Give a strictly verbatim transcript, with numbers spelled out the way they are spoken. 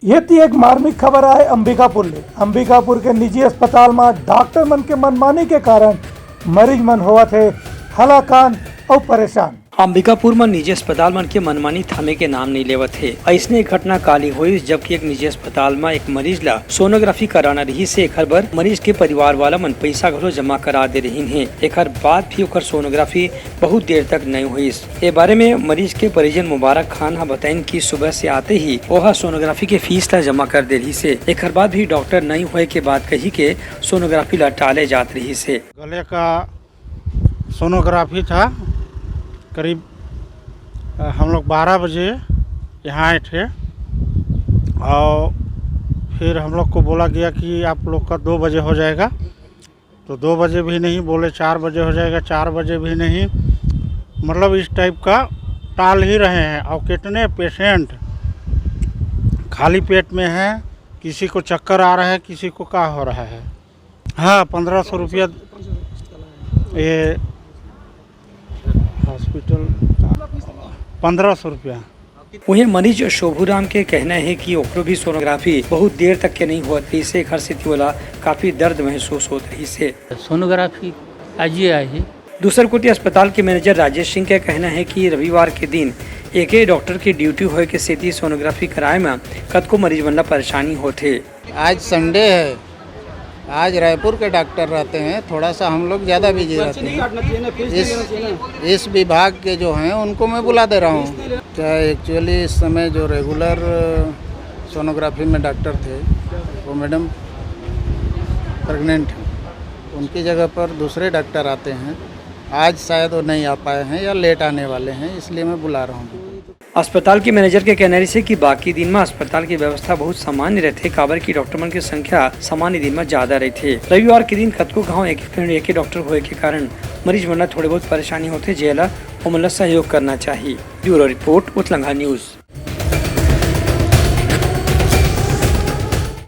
ये थी एक मार्मिक खबर आए अंबिकापुर ले। अंबिकापुर के निजी अस्पताल म डॉक्टर मन के मनमानी के कारण मरीज मन होवत हे हलाकान अउ परेशान। अंबिकापुर म निजी अस्पताल मन के मनमानी थामे के नाम नइ लेवत हे। अइसने एक घटना काली होइस, जबकि एक निजी अस्पताल म एक मरीज ला सोनोग्राफी कराना रहिस हे, एखर बर मरीज के परिवार वाला मन पइसा घलो जमा करा दे रहिन हे। एखर बाद भी ओकर सोनोग्राफी बहुत देर तक नइ होइस। ए बारे में मरीज के परिजन मुबारक खान ह बताइन कि सुबह से आते ही ओहा सोनोग्राफी के फीस ला जमा कर दे रहिस हे। एखर बाद भी डॉक्टर नइ होए के बात कही के सोनोग्राफी ला टाले जात रहिस हे। गले का सोनोग्राफी था, करीब, अ, हम लोग बारह बजे यहाँ आए थे और फिर हम लोग को बोला गया कि आप लोग का दो बजे हो जाएगा। तो दो बजे भी नहीं बोले, चार बजे हो जाएगा, चार बजे भी नहीं। मतलब, इस टाइप का टाल ही रहे हैं। और कितने पेशेंट खाली पेट में हैं, किसी को चक्कर आ रहा है, किसी को क्या हो रहा है। हाँ, पन्द्रह सौ रुपया ये हॉस्पिटल, पन्द्रह सौ रुपया। उहें, मरीज शोभूराम के कहना हे कि ओकरो भी सोनोग्राफी बहुत देर तक के नइ होत रहिस हे, एखर सेती ओला काफी दर्द महसूस होत रहिस हे। सोनोग्राफी आज ही आई है। दूसर कोति, अस्पताल के मैनेजर राजेश सिंह के कहना हे कि रविवार के दिन एके डॉक्टर के ड्यूटी होए के सेती सोनोग्राफी कराए म कतको मरीज मन ला परेशानी होत हे। आज संडे है, आज रायपुर के डॉक्टर रहते हैं, थोड़ा सा हम लोग ज़्यादा बिजी रहते हैं। इस, इस विभाग के जो हैं, उनको मैं बुला दे रहा हूँ। क्या, एक्चुअली इस समय जो रेगुलर सोनोग्राफी में डॉक्टर थे, वो मैडम प्रेग्नेंट हैं, उनकी जगह पर दूसरे डॉक्टर आते हैं। आज शायद वो नहीं आ पाए हैं या लेट आने वाले हैं, इसलिए मैं बुला रहा हूँ। अस्पताल के मैनेजर के कहना रहिस हे कि बाकी दिन म अस्पताल के व्यवस्था बहुत सामान्य रहिथे, काबर कि डॉक्टर मन के संख्या सामान्य दिन म ज्यादा रहिथे। रविवार के दिन कतको घांव एक, एक डॉक्टर होए के कारण मरीज मन ला थोड़े बहुत परेशानी होथे, जेला ओमन ला सहयोग करना चाही। Bureau report, Utlangha news.